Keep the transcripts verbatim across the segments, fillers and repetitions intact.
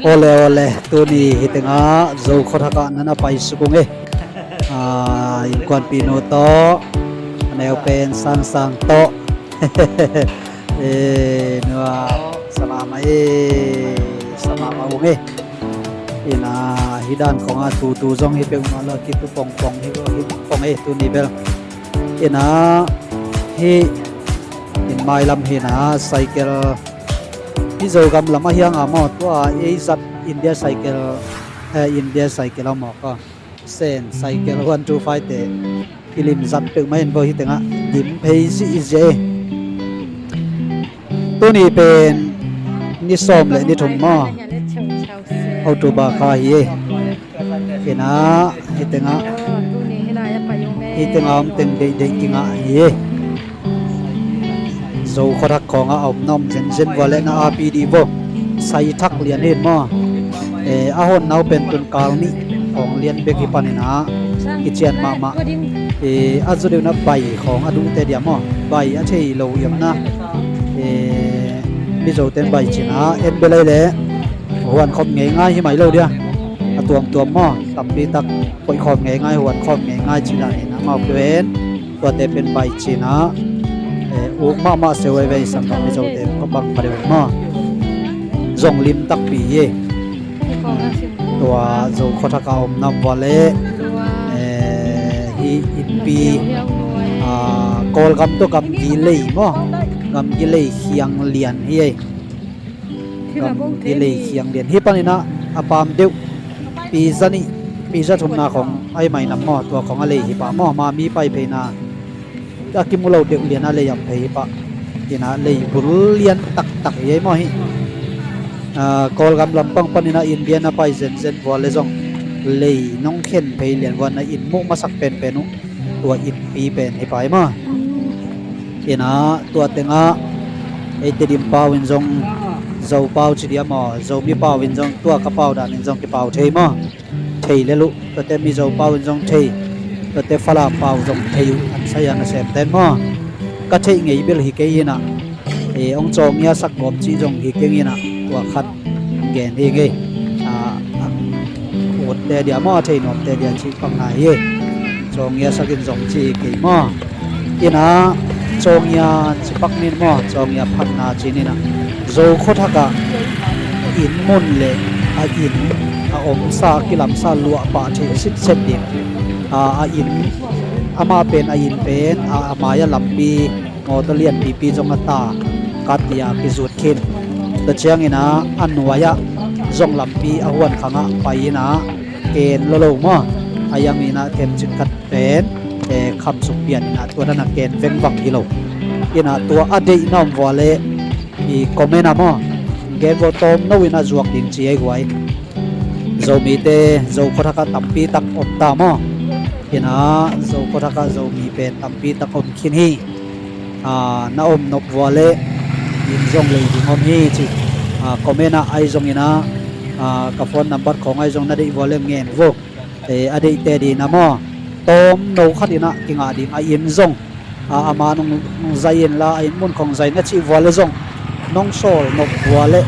Ole, ole, tuni hi tengah Zo khuathak ah na na paisuk ung e. Ah, innkuanpih nu tawh, a neu pen Sangsang tawh. Eh, nua, sa mahmah e, sa mahmah ung e. Ina, hi dan kong a tutu zong hi peuhmah lo, kitu pongpong hi, hi pong e, tuni bel. Ina, hi, in mailam hi na, cycle, hi Zogam lam a hiang a maw, tua ei zat India cycle, eh, India cycle a maw ka. Sen cycle one two five te, i lim zat peuhmah in vo hi tengah, dim phei zihziah e. Tuni pen ni sawm le ni thum maw, October kha hi e. Ina, hi tengah, hi tengah om teng deihdeih kingah hi e. Zo khuathak khawngah a om na om zenzen vua le na api dih vo. Sai thak lian hi maw. Eh, a hon nau pen tun kal nih khawng lian bek hi paninah kician mahmah. Eh, a zu deuh na bai khawng a duhte dia maw. Bai a thei lo iamna. Eh, Mizote in bai cinah en belai le huan khawm ngeingai hi mai lo dia. A tuamtuam maw, tampi tak koih khawm ngeingai, huan khawm ngeingai ci dan in amau peuh en. Tuate pen bai cinah, eh, uk mahmah se veve i sam bang Mizote khuabang pha deuh maw. Zong lim takpi hi. Tua Zo khuathak a om na om vua le, eh, hi innpi, ah, Kawlgam tawh gamgi lei maw, gamgi lei khiang lian hi ei. Gamgi lei khiang lian hi paninah a pam deuh pi za nih, pi za thumna khawng ai mai nam maw, tua khawng a lei hi pah maw, ma mi pai pheina a kimu lo deuh lian a lei am phei hi pah. Ina lei bul lian taktak hi ei maw hi. Ah, Kawlgam lampang paninah India na pai zenzen vua le zong lei nong khen phei lian vua na inn muh masak penpen uh. Tua innpi pen hi pai maw. Ina tua tengah ei Tedim pau in zong Zo pau ci dia maw, Zomi pau in zong tua ka pau dan in zong kipau thei maw. Thei lel uh, tuate Mizo pau in zong thei, tuate Falam pau zong thei uh, an sai a nasem ten maw. Ka theih ngei bel hi kei inah, eh, hong cawngia sak gawp cih zong hi keng inah, tua khat gen hi ngei. Ah, ah, utte dia maw, a thei nuamte dia cih pakna hi. Cawngia sak in zong cih hi kei maw. Inah cawngia cipak nin maw, cawngia phatna ci ninah Zo khuathak ah inn mun le a inn a omsa, a kilamsa luahpah thei sitset ding. A, a inn, amah pen a inn pen a, a mai-ah lampi mawtaw lianpipi zong a ta, kat dia kizut khin. Tua cianginah a nuai-ah zong lampi a huan khangah pai inah ken lolo maw. A yang inah themcik khat pen, eh, khamsuk pian inah tua dan a ken vengvang hi lo. Inah tua a deihna om vua le i comment ah maw, gen vua, tawmno inah zuak ding ci ei guai. Zomite Zo khuathak ah tampi tak om ta maw. Inah Zo khuathak ah Zomi pen tampi tak om khin hi. Ah, na om nop vua le inn zong lei ding om hi ci. Ah, comment ah ai zong inah, ah, ka phone number khawng ai zong na deih vua le ngen vo. Eh, a deihte dina maw, tawmno khat inah kingah ding a inn zong, a, ama nung, nung zai inla a inn mun khawng zai na cih vua le zong nong sawl nop vua le,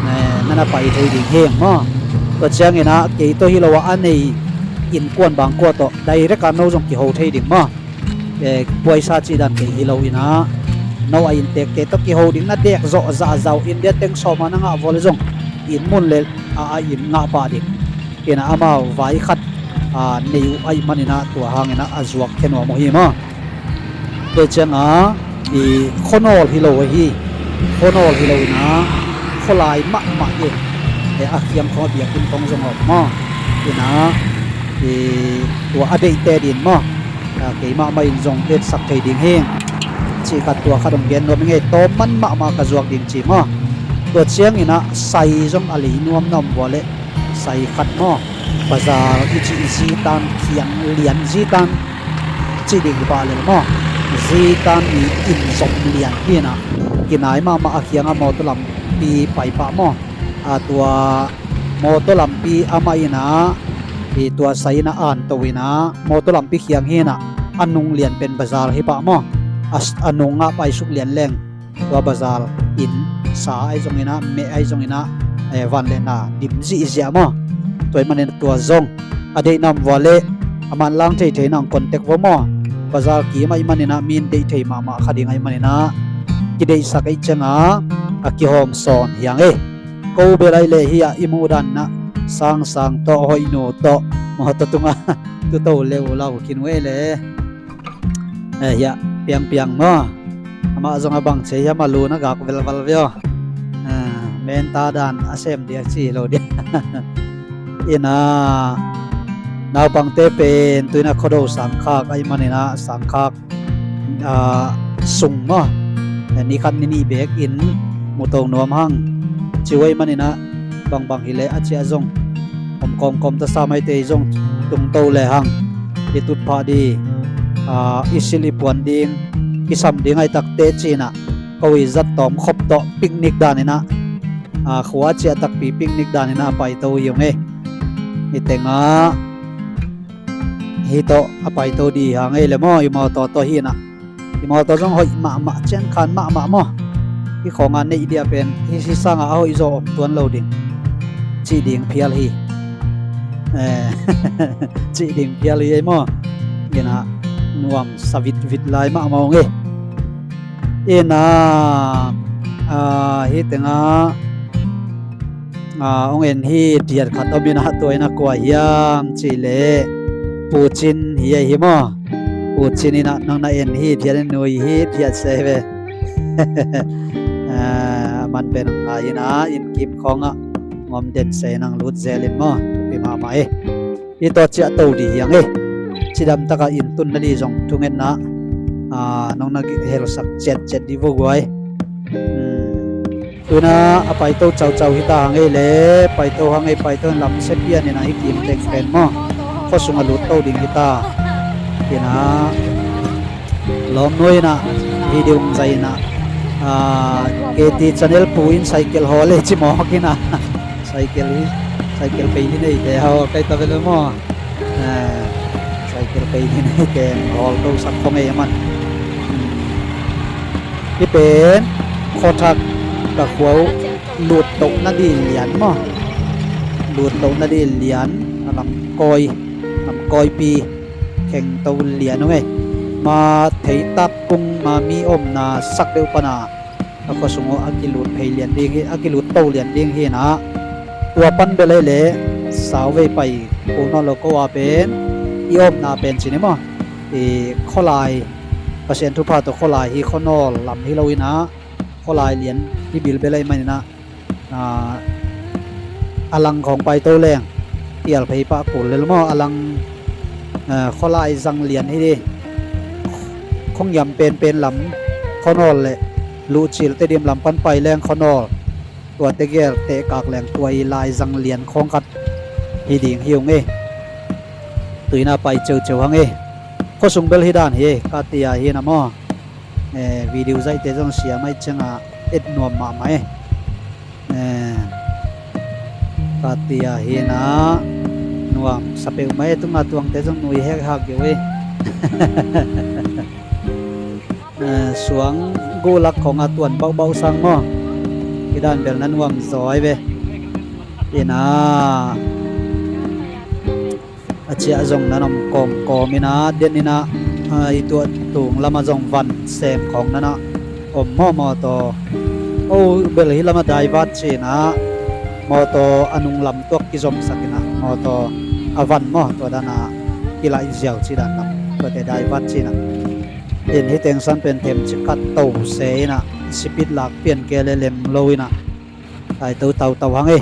eh, na na pai thei ding hi maw. Tua cianginah kei tawh hi lo ah a nei innkuan bangkua tawh direct ah no zong kiho thei ding maw. Eh, puaisa cih dan kei hi lo inah no a inntekte tawh kiho ding, na dek zawh zahzah uh, India teng sawm ah na ngah vua le zong inn mun le a, a inn ngah pah ding. Inah amau vai khat, ah, nei uh ahih maninah tua hanginah a zuak khia nuam uh hi maw. Tua ciangah i khuanawl hi lo ahi, khuanawl hi lo inah khualai mahmah hi. Eh, a khiang khawng a biakinn khawng zong a om maw. Inah i tua a deihte din maw, ah, keimah mah in zong etsak thei ding hi. Cih khat tua khat hong gen nuam ing ei, tawm man mahmah ka zuak ding ci maw. Tua cianginah sai zong a lei nuam na om vua le sai khat maw, bazar i cih zitan, khiang lian zitan cih ding hi pah lel maw. Zitan i inn zom lian hi inah kinai mahmah a khiangah mawtaw lampi pai pah maw. A tua mawtaw lampi amah inah i tua sai inah anto inah mawtaw lampi khiang hi inah a nung lian pen bazar hi pah maw. A, a nungah paisuk lian leng tua bazar inn sa ahi zongin ah, meh ahi zongin ah, eh, van le na dim zihziah maw. Tua ahih manin tua zong a deihna om vua leh a manlang theithei in hong contact vo maw. Bazar kim ahih manin ah mi in deih thei mahmah kha ding ahih manin ah kideihsak ahih ciangin a kihawm sawn hi hang e. Ko bel ahih leh hih ah i muh dan in ah Sangsang tawh, Hoihnu tawh, mawtaw tungah tuto leu lau khin uh e le. Eh, hiah piangpiang maw. Amah zong a bang ci hiam, a lu na gak velval ve aw. Eh, menta dan a sem diak ci lo diak. Ina naupangte pen tu-in ah Khuado sangkhak ahih manin ah sangkhak, ah, sung maw, eh, ni khat ni nih beek in muto nuam hang. Ci uh ahih manin ah bangbang hi leh a ciah zong om kawmkawm ta sa maite, zong tungto le hang i tutphah ding, ah, i silh i puan ding, kisam ding ahih takteh ci-in ah ko i zat tawm khop tawh picnic dan in ah, ah, khua a ciah takpi picnic dan in ah a paito hi ung e. Hih tengah hih tawh a paito ding hi hang e le maw. I mawtaw tawh hi in ah, i mawtaw zong hoih mahmah, ciangkhan mahmah maw. Hih khawng a neih ding a pen hih, hih sangah a hoih zaw om tuan lo ding cih ding phial hi. Eh, cih ding phial hi ei maw. Ina nuam sa vitvit lai mahmah ung e. Ina, ah, hih tengah, ah, hong en hi diat khat om in ah, tua in ah kua hiam cih leh Pu Cin hi ei hi maw. Pu Cin in ah nang na en hi diat in, nui hi diat se ve. Ah, a man pen hong ngai in ah, inn kim khawngah ngom den se, nang lut zel in maw. Thupi mahmah e. Hih tawh ciah to ding hi hang e. Cidam takah inn tun nading zong thungetna, ah, nong na helsak ciatciat ding vo guai. Hmm. Tu-in ah a paito caucau hi ta hang e le, paito hang e, paito in lam sia pian in ah hih kim teng pen maw, khuasung a lut to ding hi ta. Ina lawmnu in ah video hong zai in ah, ah, K T channel pu in cycle hawl e ci mawk in ah. Cycle hi, cycle pei hi nei te hawl kai ta ve le maw. Eh, cycle pei hi nei te hawl to sak khong ei a man. Hmm. Hih pen khuathak ka khua uh luttoh nading lian maw. Luttoh nading lian, a lamkawi, lamkawipi khengto lian ung e. Ma theitak kung ma mi omna sak deuh pan a a khuasung uh a kilut phei lian ding hi, a kilut to lian ding hi in ah. Tua pan bel ei le sau vei pai kul nawn lo, ko a pen i omna pen ci ni maw. I khualai, Pasian thupha tawh khualai hi, khuanawl lam hi lo in ah, khualai lian hi bilbel ahih manin ah, ah, a lang khawng paito leng kial phei pah kul lel maw. A lang, ah, khualai zang lian hi ding. Khongiam penpen lam khuanawl le luhcil Tedim lam pan pai leng khuanawl. Tua tegel tehkak leng tua i lai zang lian khawng khat hi ding hi ung e. Tu-in ah pai ceuceu hang e. Khuasung bel hih dan hi e, ka ti a hi na maw. Eh, video zaihte zong siam ahih ciangin et nuam mahmah e. Eh, ka ti a hi na, nuam sa peuhmah e. Tunga tuangte zong nui hekhak kei uh e. Eh, suang guh lak khawng a tuan bauhbauh sang maw. Hih dan bel na nuam zaw ei ve. Ina a ciah zong nan om kawmkawm in ah, den in ah, ah, i tuah tung lamah zong van sem khawng nan ah om mawh mawtaw. O bel hih lamah divert ci in ah, mawtaw a nung lam tuak kizomsak in ah, mawtaw a van maw, tua dan a kilaih ziau ci dan lam tuate divert ci in ah. In hih teng san pen themcik khat to se in ah, speed lak pian kei le lem lo in ah, tai to tautau hang e.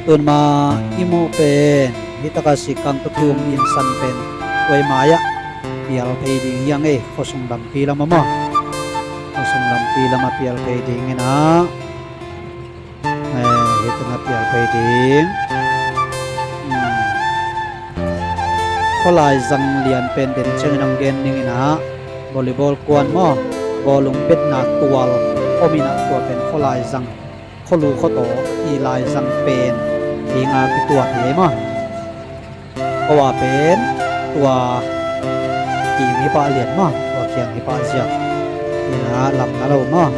Tun ma i muh pen hih taka sikkang tawh kium inn san pen tua i mai-ah pial phei ding hi hang e, khuasung lampi lamah maw. Khuasung lampi lamah pial phei ding in ah. Eh, hih tengah pial phei ding. Hmm. Khualai zang lian pen den ciangin hong gen ning in ah, volleyball kuan maw, bawlung betna tual om in ah, tua pen khualai zang, khualu khuataw i lai zang pen ding a kituat hi ei maw. Khua pen tua Kim hi pah lian maw, tua khiang hi pah ziak. Ina lam na lo maw.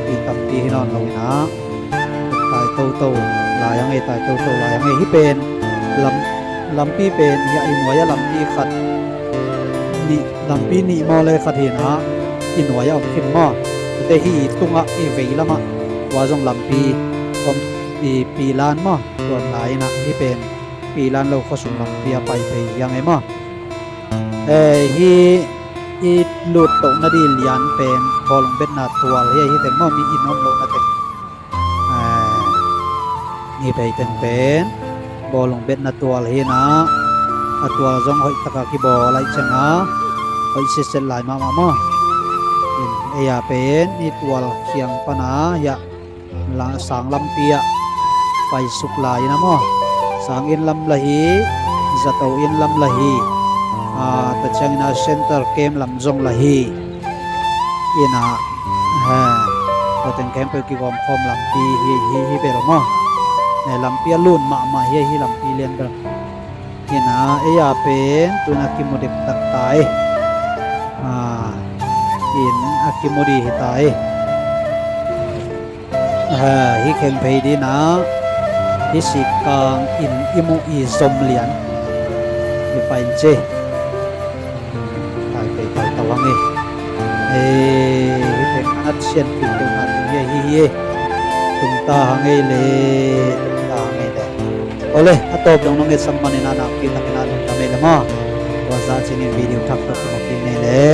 Pi tampi hi nawn lo ina. Tai toto lai ang ei, tai toto lai ang ei. Hi pen lam, lampi pen hi a, i nuai a lampi khat nih, lampi nih maw le khat hi ina. I nuai a om khin maw. Te hi i tungah i vei lamah tua zong lampi om, i pilan maw. Tuan lai ina hi pen pilan lo khuasung lampi a pai thei hi ang ei maw. Eh, hi i lut tohna di lian pen bawlung betna tual hi, hi teng maw, mi in om lohna teng. Eh, hi pei teng pen bawlung betna tual hi na, a tual zong hoih taka kibawl lai cianga hoih sitset lai mahmah maw. In ei a pen i tual khiang pana hi a, la, sang lampi ah paisuk lai ina maw. Sang inn lam la hi, zato inn lam la hi. Ah, ta ciang ina center camp lam zong la hi. Ina, he, tua teng khempeuh kigawm khawm lampi hi, hi, hi bel maw. He, lampi a lun mahmah hi, hi lampi lian bel. Ina, ei a pen, tu ina kimu dek tak ta ei. Ah, in a kimu di hi ta ei. Ha, hi kheng phei dina, hi sikkang in i muh i zom lian. I pain ci. Tai pei tai tau hang e. E, hi kheng anat sian pil pil na tung hi hi hi. Tung ta hang e le, tung ta hang e le. Ole, a tawp dong nong e sang manin a nak pi takin a lung ta me le maw. Tua za cinin video thak tok tung a pi me le.